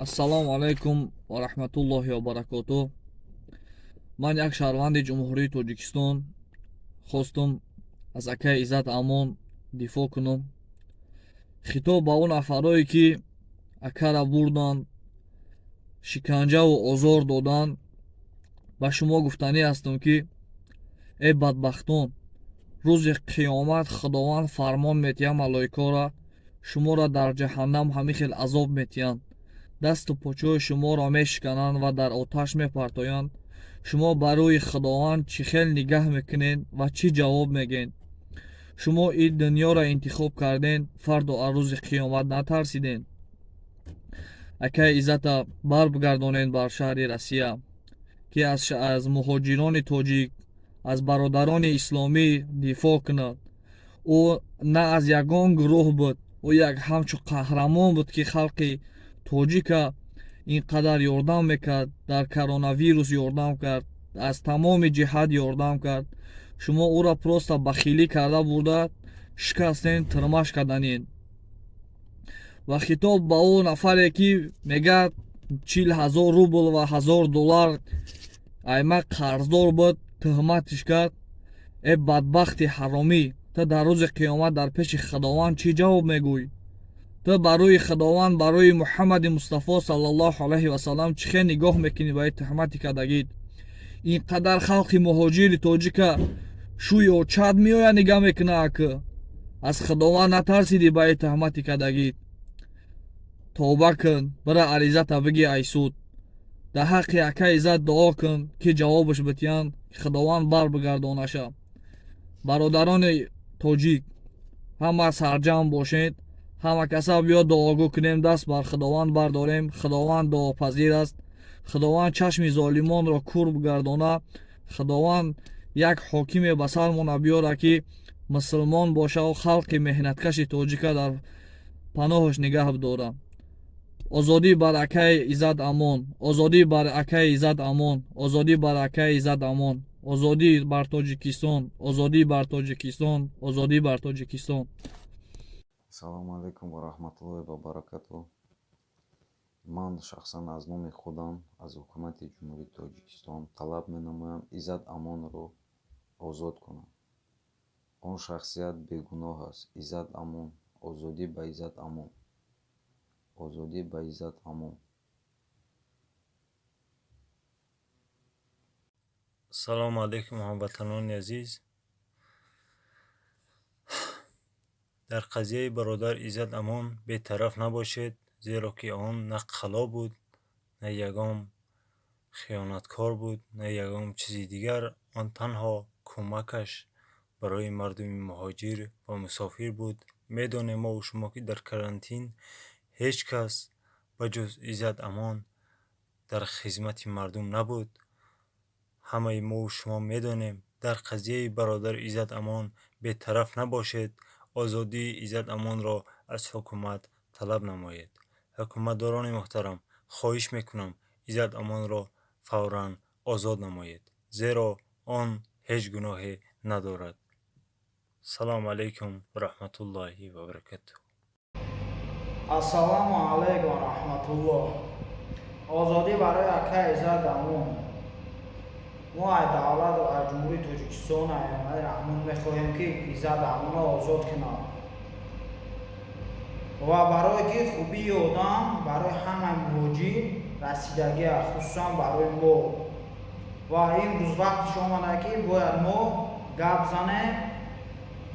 Ассалому алайкум ва раҳматуллоҳи ва баракотуҳ. Ман як шаҳрванди Ҷумҳурии Тоҷикистон хостум аз акаи Иззат Амон дифоъ кунам. Хитоб ба он нафарое, ки акара бурданд, шиканҷаву озор доданд, ба шумо гуфтанӣ ҳастам, ки э бадбахтон, рӯзи қиёмат Худованд фармон метиҳад малоикаро, шуморо дар ҷаҳаннам ҳамин хел азоб метиҳанд, дасту почаҳои шуморо мешикананд ва дар оташ мепартоянд. Шумо ба рӯи Худованд чӣ хел нигаҳ мекунед ва чӣ ҷавоб мегӯед? Шумо ин дунёро интихоб карден, фардо аз рӯзи қиёмат натарсиден? Акаи Иззата баргардонед бар шаҳри Россия, ки аз муҳоҷирони тоҷик, аз бародарони исломӣ дифоъ кунад. Ӯ на аз ягон гурӯҳ буд, ӯ як ҳамчун қаҳрамон буд, ки халқи тоҷика ин қадар ёрдам мекард, дар коронавирус ёрдам кард, аз тамоми ҷиҳат ёрдам кард. Шумо ӯро просто бахилӣ карда бурда шикастен, тирмаш карданед. Ва хитоб ба ӯ нафаре, ки мегӯяд 40 000 рубл ва 1000 доллар ай ма қарздор буд, тӯҳматиш кард. Э бадбахти ҳаромӣ, ту дар рӯзи қиёмат дар пеши Худованд чӣ ҷавоб мегӯй? Ту ба рӯи Худованд, ба рӯи Муҳаммади Мустафо саллаллоҳу алайҳи васаллам чӣ хел нигоҳ мекунӣ ба ин тӯҳмати кардагит? Ин қадар халқи муҳоҷири тоҷика шӯи очат меояд, нигаҳ мекуна. Ака, аз Худованд натарсидӣ ба ин тӯҳмати кардагит? Тавба кун, бира аризата биги ай суд. Дар ҳаққи акаи Иззат дуо кун, ки ҷавобаш битиҳанд, Худованд барбигардонаша. Бародарони тоҷик, ҳама сарҷамъ бошед, ҳама каса биё дуогӯ кунем, даст бар Худованд бардорем. Худованд дуопазир аст. Худованд чашми золимонро кур бигардона. Худованд як ҳокиме ба сармона биёра, ки мусулмон бошаву халқи меҳнаткаши тоҷика дар паноҳаш нигаҳ бидора. Озодӣ бар акаи Иззат Амон! Озодӣ бар акаи Иззат Амон! Озодӣ бар акаи Иззат Амон! Озодӣ бар Тоҷикистон! Озодӣ бар Тоҷикистон! Озодӣ бар Тоҷикистон! Ассалому алайкум ва раҳматуллоҳи ва баракатуҳ. Ман шахсан аз номи худам аз ҳукумати Ҷумҳурии Тоҷикистон талаб менамоям, Иззат Амонро озод кунанд. Он шахсият бегуноҳ аст. Иззат Амон, озодӣ ба Иззат Амон, озодӣ ба Иззат Амон! Ассалому алайкум, ҳамватанони азиз. Дар қазияи бародар Иззат Амон бетараф набошед, зеро ки он на қало буд, на ягон хиёнаткор буд, на ягон чизи дигар. Он танҳо кӯмакаш барои мардуми муҳоҷир ва мусофир буд. Медонем мову шумо, ки дар карантин ҳеҷ кас ба ҷуз Иззат Амон дар хизмати мардум набуд. Ҳамаи мову шумо медонем. Дар қазияи бародар Иззат Амон бетараф набошед. Озодии Иззат Амонро аз ҳукумат талаб намоед. Ҳукуматдорони муҳтарам, хоҳиш мекунам, Иззат Амонро фавран озод намоед, зеро он ҳеҷ гуноҳе надорад. Салому алайкум ва раҳматуллоҳи ва баракатуҳ. Ассалому алайкум ва раҳматуллоҳ. Озодӣ барои акаи Иззат Амон! Мо ай давлат, ай Ҷумҳурии Тоҷикистон, ай Эмомалӣ Раҳмон мехоҳем, ки Иззат Амонро озод кунад. Ва барое ки хубии одам барои ҳамаи муҳоҷир расидагия, хусусан барои мо. Ва имрӯз вақтиш омада, ки бояд мо гап занем,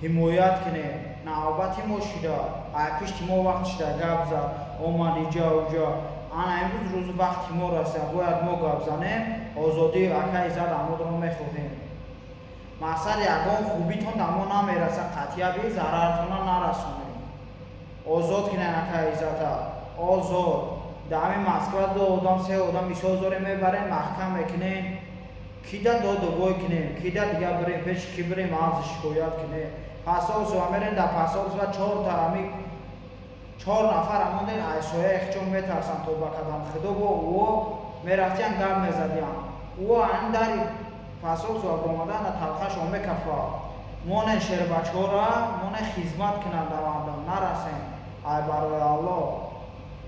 ҳимоят кунем. Навбати мо шида, ай пишти мо вақт шида гап зад, омад иҷа уҷа. Ана имрӯз рӯзи вақти мо расида, бояд мо гап занем. Озодии акаи Иззат Амонро мехоҳем. Мақсад, ягон хубитон дар мо намерасад, қатъия би зарартона нарасонем. Озод кунем акаи Иззата, озод. Дар ҳамин Москва ду одам, се одам мисол дорем, мебарем, маҳкам мекунем. Кида доду вой кунем, кида дига бирем, пеши ки бирем, арзи шикоят кунем? Посольство мерем, дар посольство чорта ҳами чор нафар мондем, ай сояи хичон метарсанд тоба кадан. Худо бо ӯо мерафтиян, гап мезадиян. Ӯо ан дари посольство омадан талхашон мекафа. Монен шербачҳора, монен хизмат кунанд да мардум, нарасем. Ай барои Аллоҳ.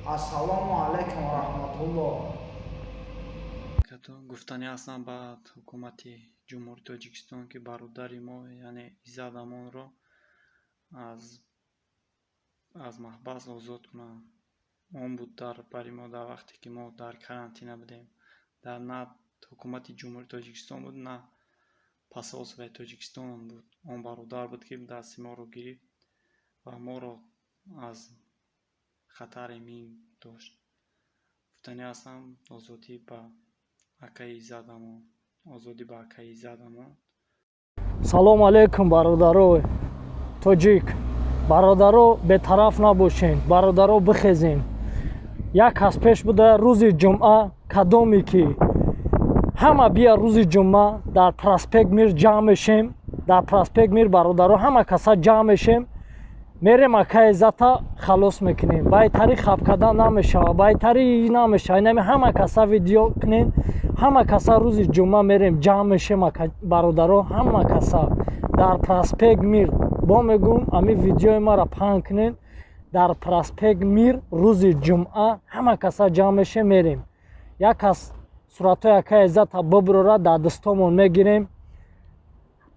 Ассалому алайкум ва раҳматуллоҳ. Гуфтанӣ ҳастам ба ҳукумати Ҷумҳурии Тоҷикистон, ки бародари мо, яъне Иззат Амонро аз маҳбас озод кунанд. Он буд дар бари мо дар вақте ки мо дар карантина будем. Дар на ҳукумати Ҷумҳурии Тоҷикистон буд, на посольствои Тоҷикистон буд. Он бародар буд, ки дасти моро гирифт ва моро аз хатар эмин дошт. Гуфтанӣ ҳастам: озодӣ ба акаи Иззат Амон, озодӣ ба акаи Иззат Амон. Салому алейкум, бародаро тоҷик, бародаро, бетараф набошен, бародаро, бихезем. Як кас пеш буда. Рӯзи ҷумъа кадоме ки ҳама бия, рӯзи ҷумъа дар проспект Мир ҷамъ мешем. Дар проспект Мир, бародаро, ҳама каса ҷамъ мешем, мерем, акаи Иззата халос мекунем. Байтари хаб кардан намешавад, байтари намешавад. Инами ҳама каса видео кунем, ҳама каса рӯзи ҷумъа мерем, ҷамъ мешем, бародаро, ҳама каса дар проспект Мир. Бо мегӯм, ами видеои маро паҳн кунем. Дар проспект Мир рӯзи ҷумъа ҳама каса ҷамъ мешем, мерем. Як кас суратҳои акаи Иззата бибурора, дар дастомон мегирем.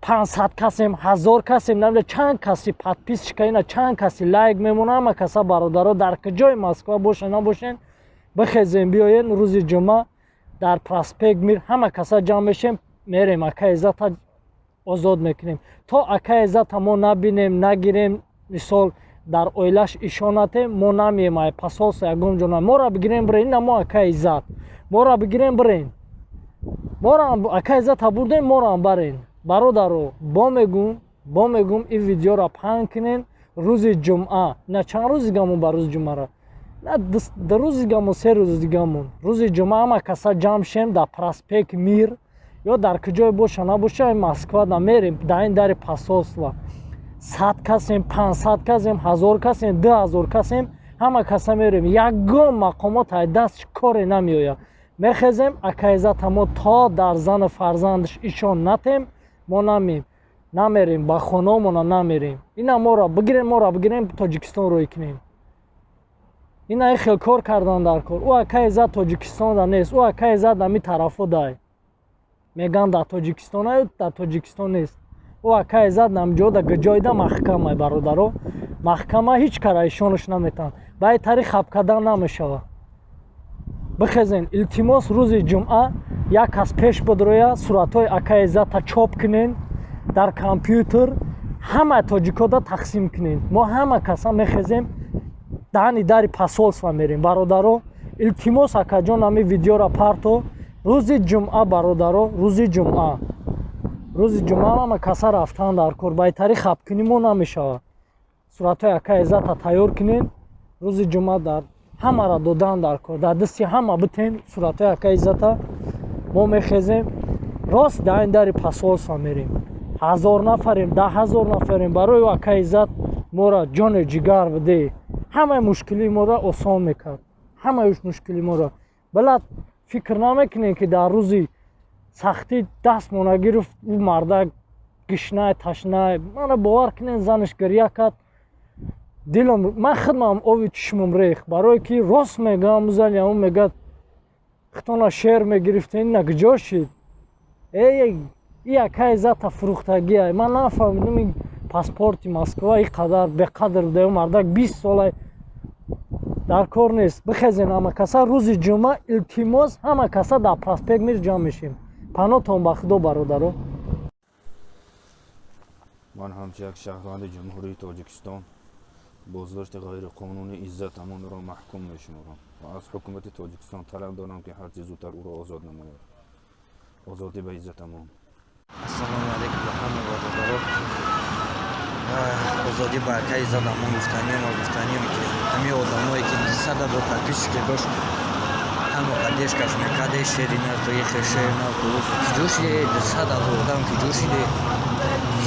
500 касем, 1000 касем, намедонам чанд каси подписчика, ина чанд каси лайк мемона. Ҳама каса, бародаро, дар куҷои Москва бошен набошен, бихезем, биёен, рӯзи ҷумъа дар проспект Мир ҳама каса ҷамъ мешем, мерем, акаи Иззата озод мекунем. То акаи Иззата мо набинем, нагирем, мисол, дар оилаш ишонатем, мо намеем. Ай посольство ягон ҷо моро бигирем, бирен. Ина мо акаи Иззат моро бигирем, бирен. Моро акаи Иззата бурдем, мороам барен. Бародаро, бо мегӯм, ин видеоро паҳн кунен. Рӯзи ҷумъа, на чанд рӯзи дигамон ба рӯзи ҷумъара, на 2 рӯзи дигамон, 3 рӯзи дигамон, рӯзи ҷумъа ҳама каса ҷамъ шем дар проспект Мир ё дар куҷое боша набоша, Москва да мерем, дар ин дари посольства. 100 касем, 500 касем, 1000 касем, 2000 касем, ҳама каса мерем. Ягон мақомот ай даст коре намеояд. Мехезем, акаи Иззата мо то дар зану фарзандаш ишон натем, мо намем, намерем, ба хонаомона намерем. Ина моро бигирем, моро бигирем, Тоҷикистон рӯй кунем. Ина ин хел кор кардан дар кор. Ӯ акаи Иззат Тоҷикистонда нест, ӯ акаи Иззат ами тарафо дай меган дар Тоҷикистон, дар Тоҷикистон нест. Ӯ акаи Иззат намҷода ҷойда маҳкамай, бародаро, маҳкама, ҳеҷ кара ишонаш наметаванд. Ба ин тариқ хаб кардан намешавад. Бихезен, илтимос, рӯзи ҷумъа як кас пеш бидроя, суратҳои акаи Иззата чоп кунен, дар компютер ҳама тоҷикода тақсим кунен. Мо ҳама каса мехезем, даҳани дари посольства мерем. Бародаро, илтимос, акаҷон, ҳами видеоро парто. Рӯзи ҷумъа, бародаро, рӯзи ҷумъа, рӯзи ҷумъа ҳама каса рафтан дар кор. Байтари хабкунӣ мо намешавад. Суратҳои акаи Иззата тайёр кунен, рӯзи ҷумъа дар ҳамаро додан дар кор, дар дасти ҳама битен суратҳои акаи Иззата. Мо мехезем, рост дар ин дари посольства мерем. 1000 нафарем, 10 000 нафарем, барои акаи Иззат моро ҷону ҷигар бидеҳ. Ҳамаи мушкилии моро осон мекард, ҳамаи мушкили моро. Балад фикр намекунем, ки дар рӯзи сахтӣ дастмона гирифт ӯ мардак. Гишнай, ташнай, мана бовар кунен, занаш гиря кард, дилам, ман худмам ови чишмам рехт, барое ки рост мегӯям. Зани ҳамон мегӯяд: «Хитона шер мегирифтен, ина куҷо шид?» Эй, и акаи Иззата фурӯхтагия. Ман нафаҳмидам, ин паспорти Москва ин қадар беқадр буда. Мардак 20 сола дар кор нест. Бихезен ҳама каса рӯзи ҷумъа, илтимос, ҳама каса дар проспект Мир ҷамъ мешем. Панотон ба Худо, бародаро. Ман ҳамчун як шаҳрванди Ҷумҳурии Тоҷикистон боздошти ғайриқонунии Иззат Амонро маҳкум мешуморам ва аз ҳукумати Тоҷикистон талаб дорам, ки ҳарчи зудтар ӯро озод намояд. Озодӣ ба Иззат Амон! Ассалому алайкум ба ҳама бародаро, озодӣ ба акаи Иззат Амон. Гуфтанием ва гуфтанием, ки ҳамин одамое ки 100 000 подписчике дошт, ҳама поддержкаш мекарде, шери нав то ихе, шери нав то киҷо шиде? 100 000 одам киҷо шиде?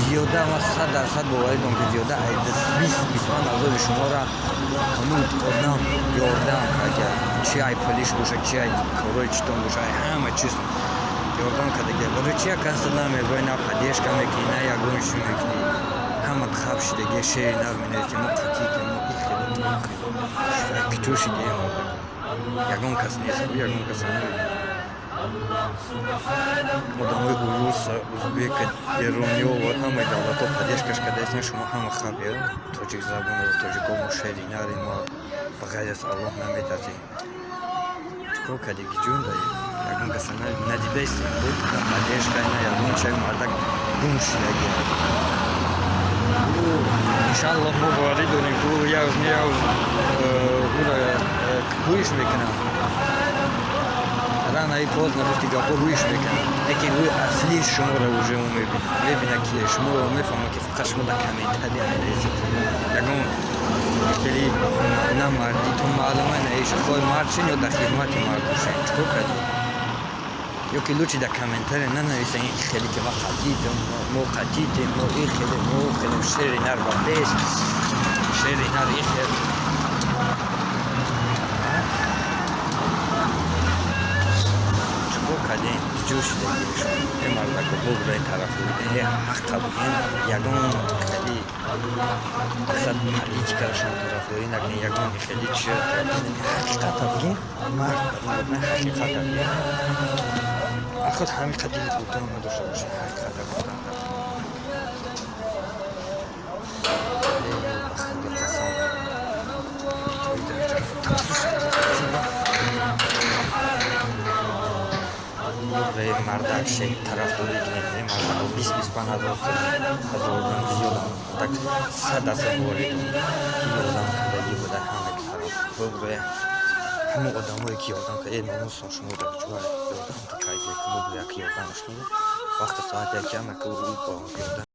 Зиёда ма 100% боварӣ дорам, ки зиёда ай 20-25 ҳазори шуморо ҳамун одам ёрдам кард, чи ай пулиш боша, чи ай корои читон боша, ай ҳама чиз ёрдам кардаги. Барои чи як каса намегӯй, на поддержка мекунӣ, на ягон чиз мекунӣ? Ҳама хаб шидаги, шери нав менависем, мо қатӣ мо ихелем. Киҷо шиди, э мардако? Ягон кас нест, ягон каса намебинам. Одамои урус, узбек, эрониё ва ҳамаи давлатҳо поддержка ш кардаистен. Шумо ҳама хаб тоҷик забону тоҷико, мо шери нарем, мо ба ғайр аз Аллоҳ наметарсем. Чикор кардӣ, киҷон даи? Ягон каса надидаистем, на поддержка, на ягон чай. Мардак гум шидаги. Иншаллоҳ, мо боварӣ дорем, ки ӯ як рӯз не як рӯз ӯро ҳуиш мекунам. Рано или поздно, гуфти гапҳо, ҳуиш мекунам, лекин ӯи аслии шуморо уже ӯ мебинад, мебинад, ки шуморо мефаҳмад, ки фақат шумо дар комментария мересед. Ягон хеле на мардитон маълума, на иш. Хоҳ мард шин ё дар хизмати мард бошед, чикор кардӣ? Ё ки лучше дар комментария нанависен ин хеле, ки ма қатитем, мо қатитем, мо ин хеле, мо хеле, шери нар ба пеш, шери нар ин хел. Чикор кардем, ҷо шудагӣ шумо, э мардако? Бобураи тараф э ҳаққа буген. Ягон хеле мақсад политикаро шумо тарафдорӣ накунед, ягон хеле чи ҳақиқата буген. Мард ҳақиқата буген, худ ҳамин қадили гуфтан надошта бошед, ҳақиқата гуфтан. Ба Худо қасам, тои дараҷа тафсус. Мардак ше тарафдорӣ кунед, мардак. 20-25 ҳазор ҳазор одам зиёдам, так 100% боварӣ дорам, ки ёрдам кардагӣ буда ҳама тараф. Бобуре ҳамон одамое, ки ёрдам кард, э номусон, шумо дар ҷоа ёрдам кардед. Бобуре, ки ёрдамаш кунед, вақти соат якама ки ӯ ба ёрдам.